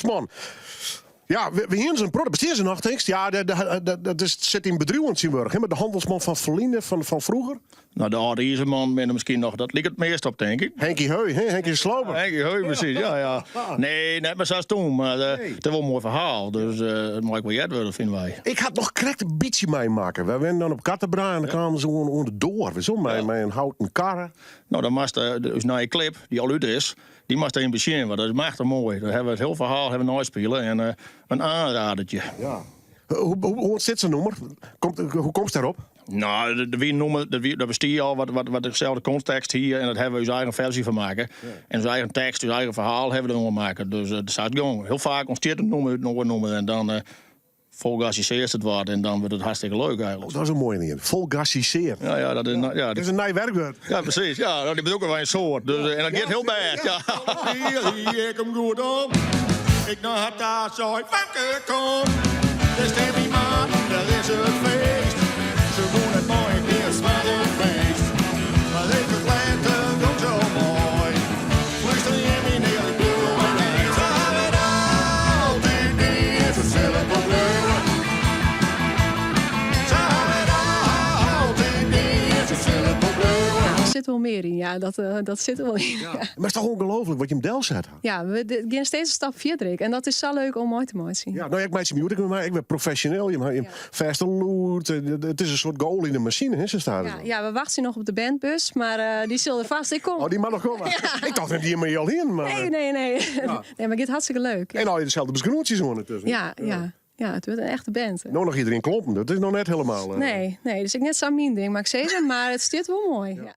Handelsman. Ja, we hiene se in protte. Bestean se noch, tinkst? Ja, dat is, sit yn bedriuwen tsjintwurdich, hè? Mar de Handelsman fan ferline, fan froeger? No, de âlde izerman binne miskien noch, dat liket it meast op, tink ik. Henkie Heu, hè? Henkie de Sloper. Henkie Heu, presys, ja, ja. Nee, net mear sa as toen, mar eh, it is wol in moai ferhaal, dus eh, it mei ek wol heard wurde, fine wy. Ik ha it noch krekt in bytsje meimakke. Wy wennen dan op Kattenbra en dan kamen se oan de doar, witst wol, mei in houten karre. No, dan moatst eh, ús nije klip, dy't al út is, dy moatst even besjen, want dat is machtich moai. Dêr hawwe we it hiele ferhaal hawwe we neispile en eh, in oanradertje. Ja. Hoe ûntstiet sa'n nûmer? Hoe komst dêrop? No, der wie in nûmer, dat bestie al, wat deselde kontekst hie en dat hawwe we ús eigen ferzje fan makke. En ús eigen tekst, ús eigen ferhaal hawwe we deroan makke. Dus eh, sa is it gong. Hiel faak ûntstiet in nûmer út in oar nûmer en dan eh, folgassisearst it wat en dan wurdt it hartstikke leuk eigentlik. Oh, dat is in moaie ien. Folgassisear. Ja, dat is, ja, dat is in nij werkwurd. Ja, presys. Ja, dy brûke wy in soad. Dus, en dat giet hiel bêst. Ja. Hier hie ik him goed om. Ik nei har ta sei, fanke kom. Dêr stean myn maten, dêr is it feest. Se woe net mei, it wie in smoarch feest. Mar even letter gong se al mei. Flústerje yn myn ear, ik bliuw mar nei. Se hawwe it altyd dien, se sille it wol bliuwe. Se hawwe it altyd dien, se sille it wol bliuwe. Ja, der sit wol mear yn, ja. Dat sit der wol yn. Ja. Mar it is toch ûngelooflik wat jim delset ha? Ja, we gean steeds in stap fierder ek. En dat is sa leuk om mei te meitsjen. Ja, no, ik meitsje my ek mei, ek wer profesjoneel. Jim ha jim fêste lûd. It is in soart geoliede masine, hè, sa staat it. Ja, ja, we wachtsje noch op de bandbus, mar dy sil der fêst ek komme. Oh, dy moat noch komme. Ja. Ik tocht dat jim my al hienen, mar. Nee, nee, nee. Ja. Nee, mar it giet hartstikke leuk. En al je deselde beskroentsjes oan yntusken. Ja, ja. Ja, it wurdt in echte band. No noch iderien klompen, dat is noch net helemaal. Nee, nee, dat is ek net sa myn ding, mar ik sis it, mar it stiet wol moai. Ja.